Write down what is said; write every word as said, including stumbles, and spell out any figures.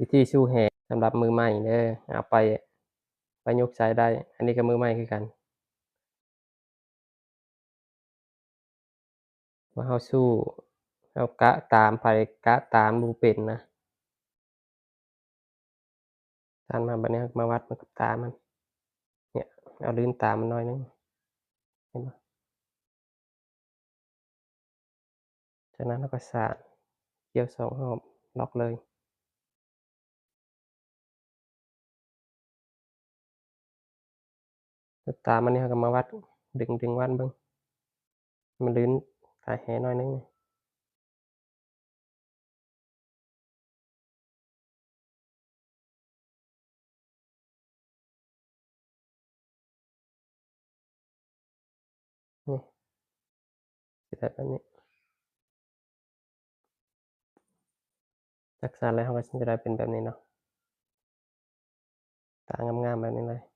วิธีสู้แหสำหรับมือใหม่เด้อ เอาไป ไปยกใส่ได้ อันนี้ก็มือใหม่คือกัน ว่าเฮาสู้ เฮากะตาม ไผกะตามบ่เป็นนะ ตัดมาบัดนี้ เฮามาวัดมันกับตามัน เนี่ย เอาลื่นตามันหน่อยหนึ่ง เห็นบ่ จากนั้นเฮาก็สาน เกี่ยวสองรอบ ล็อกเลย ตามันนี่ เฮาก็มาวัด ดึง ดึงวัดเบิ่ง มันลื่นตาแหหน่อยหนึ่งนี่ นี่ สิได้แบบนี้ จากสานแล้วเฮาก็สิได้เป็นแบบนี้เนาะ ตางามๆแบบนี้เลย